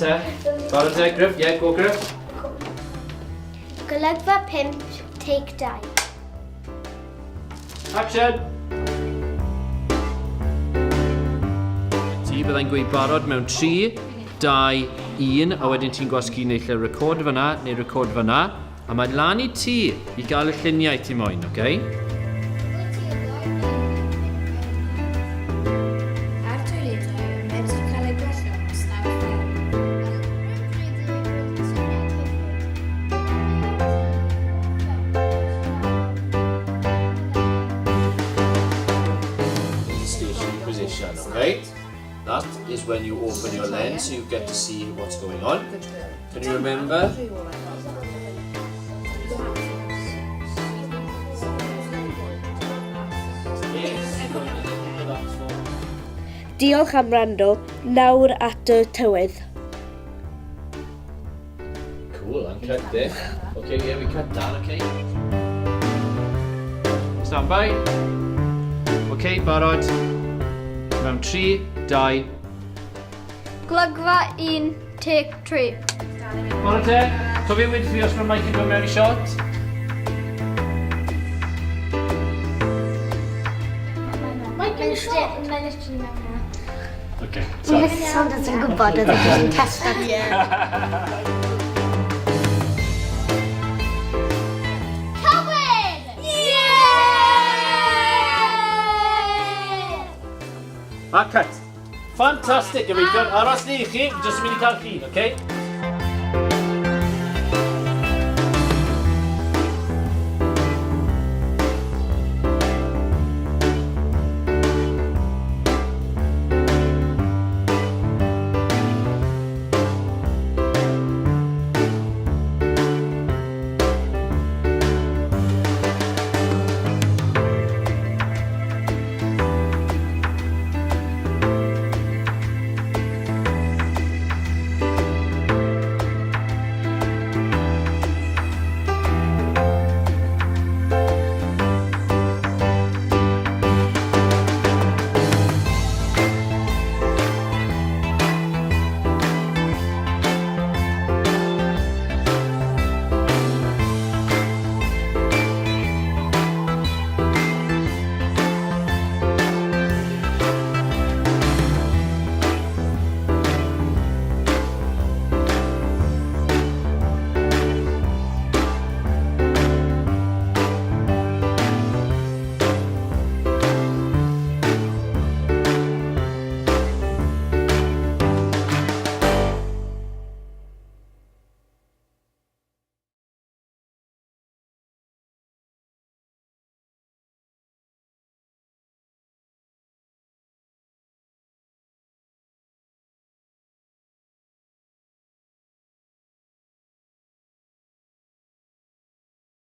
te. Barod te, Griff? Yeah, go Griff. Golygfa 5, take 2. Action! Ti, byddai'n gweud barod mewn 3, 2, 1, a wedyn ti'n gwasgu neu lle record fyna, neu record fyna, a mae'n lan i ti i gael y lluniau ti moyn, oce? Okay? A'r toiledau yn medru cael eu gwella os daw'r fferm. Stationary position, okay? That is when you open your lens so you get to see what's going on. Can you remember? Diolch am wrando, nawr at y tywydd. Cool, and cut there. Okay, yeah, we cut that, okay. Stand by. Okay, barod. Mewn 3, 2. Golygfa 1, take 3. Barod te? To fi wedi fi os mae Mike yn dod mewn i shot? Mae'n shot. Mae'n literally mewn na. Okay, Mae Saunders yn gwybod oedd e jyst yn testo. Cywir! Yeah! A cut. Fantastic, gyfeillion. Aros ni i chi, jyst yn mynd i cael llun, okay?